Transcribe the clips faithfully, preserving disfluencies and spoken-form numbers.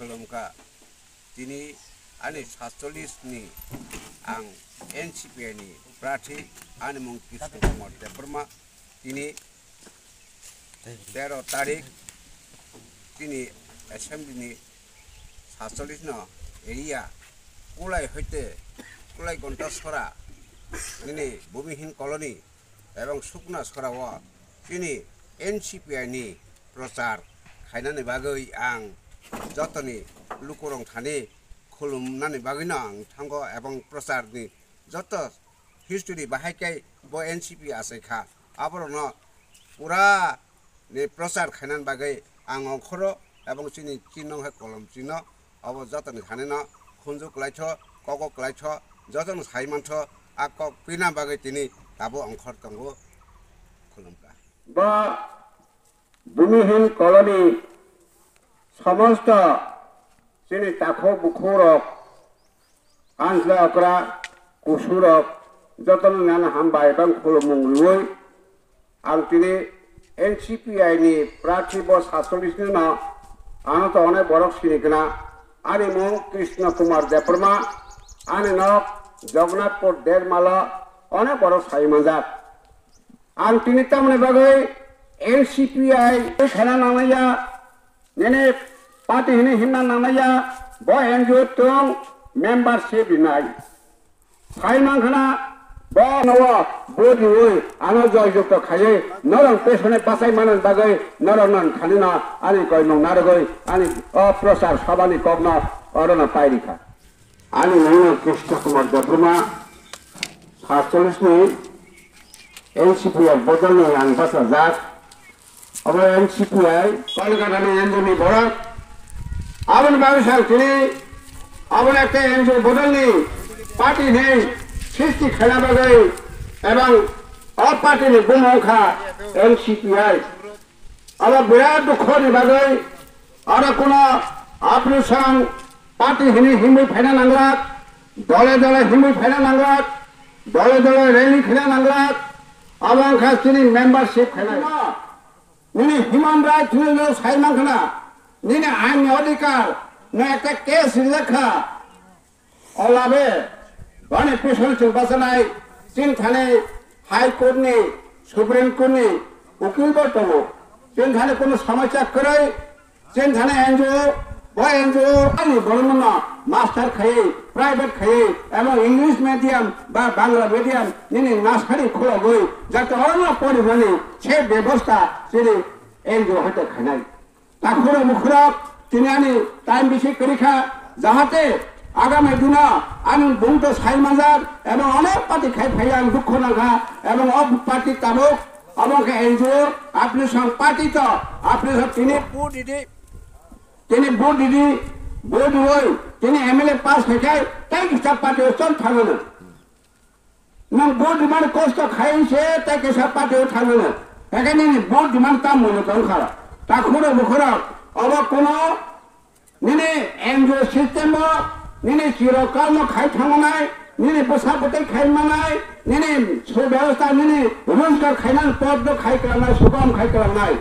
Khulumkha. Tini ani satchollish ni ang N C P I ni prarthi, ani mung Krishna Kumar Debbarma. Tini tero tarik tini assembly ni satchollish no area Kulai hoite Kulai Gonta Sora nini Bhumihin Colony ebong Sukna Sora o chini N C P I ni prochar khainani bagwi ang jotoni lukurok thani khulumnani bagwino ang thango ebong prochar ni joto history bahai khe bo N C P achai kha. Aborokno pura ni prochar khainani bagwi ang ongkhoro ebong chini chinong hai kolom chino obo jotoni thanino khunju kwlaitho, kogo kwlaitho, jotono sai mantho, a kok pina bagwi tini tabuk ongkhor tongo. Khulumkha. Bo Bhumihin Colony somosto chini takhuk bukhuk rok, kansla okra, kusurok jotono nana hambai bang khulumung rwui ang tini N C P I ni prarthi bo satchollish ni no ano to onek borok sini kna. Ani mung Krishna Kumar Debbarma, ani nok Jagannathpur Dermala, onek borok sai manjak. Ang tini tamoni bagwi N C P I khana nangya, nini party hini himna nangya, bo N G O tong membership rinai. Sai mankhana bo nowo bo diwi ano joy jukto khaiwi norok pesone bachai manani bagwi norok nang khanino ani koimung narwgwi ani o prochar sabhani kokno orono pairikha. Ani nangno Krishna Kumar Debbarma, satchollish ni N C P I bodolni ang bachajak. Obo N C P I, Kolkata ni N G O ni borok. Aboni bagwi sang tini, obo ekta N G O bodolni party ni srishti khaina bagwi ebong o party ni bumung kha N C P I. Abo birat dukho ni bagwi aro kuno opposition party hini himwi phaina nanglak, dole dole himwi phaina nanglak, dole dole rally khaina nanglak, abo wngkha chini membership khainai. Nini human right hwnwi no sai mankha na, nini ain ni odhikar no ekta case rijak kha. O labe bani pisoni chwng bachanai chini thani High Court ni, Supreme Court ni ukil bo tongo. Chini thani kono somosya kwrwi, chini thani N G O, bo N G O ani borokno master khaiwi, private khaiwi, ebong English medium ba Bangla medium nini nasari khulogwi jate oro poribani se bebosta chini N G O hoite khainai. Takhurok bukhurok tini ani time bisi kwrwi kha, jahate agami dino ani bumung to sai manjak, ebong onek party khai phai ang dukho nangkha, ebong o party tabuk obo khe N G O, opposition party to, opposition tini vote ridi, tini vote ridi, vote rwoi tini M L A pass khai khai tei kisa party o chol thangano. Nwng vote demand kosto khai se tei kisa party o thangwi no. Haikhe nini vote demand tam mwnwi tong kha. Takhurok bukhurok obo kuno nini N G O system o nini chirokal no khai thangmanai, nini bwsa bwtwi khai manai, nini subebostha nini rojgar khainani pot no khai kwlangnai, sugam khai kwlangnai.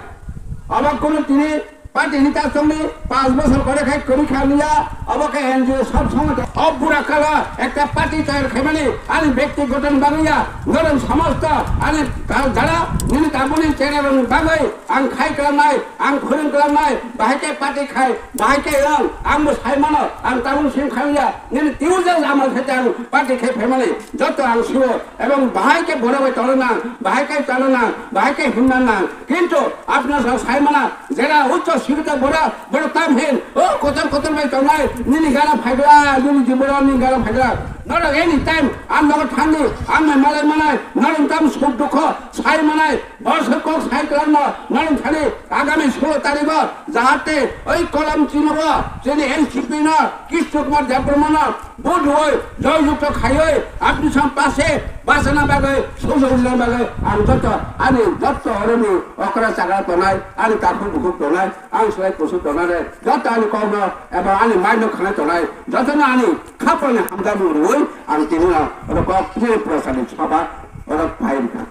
Obo kuno tini Party ni ta chongni panch bosor kore khai kwrwi kha niya, obo khe N G O sob somoi o bura kala ekta party toyar khaimani ani bektigoto ni bagwi ya, norok somosto ani kal jara nini tabukni channel rokni bagwi ang khai kwlangnai, ang khurung kwlangnai, bahai khe party khai, bahai khe ang, ang bo sai mano, ang tabuk sim khai ya, nini twibo jang amal khe ang party khai phaimani joto ang sio, ebong bahai khe borok bai tongna nang, bahai khe chana nang, bahai khe himna nang, kintu apna sa sai mana, Jera uccho sikita bora, bora tam hin. O kotor kotor bai tongnai, nini gara phaigra, nini jibora nini gara phaigra. Norok any time, ang nogo thangdi, ang nai malai manai, norok tam suk dukho, sai manai, bor se kok sai kwlangno, norok thani, agami sulo tarigo, jahate, oi kolam chinogo, chini N C P no, Kishore Kumar Debbarma no, Vote rwoi, joy jukto khaioi, apni sam pase bachana bagwi, sujok rwna bagwi, ang joto, ani joto oroni okra chakra tongnai, ani takhuk bukhuk tongnai, ang swlai kusu tongnai, joto ani kokno eba ani maino khanai tongnai, jotono ani khapangni hamjakmung rwoi, ang tini no oro kok tini prosadi sabha oro phai rwkha.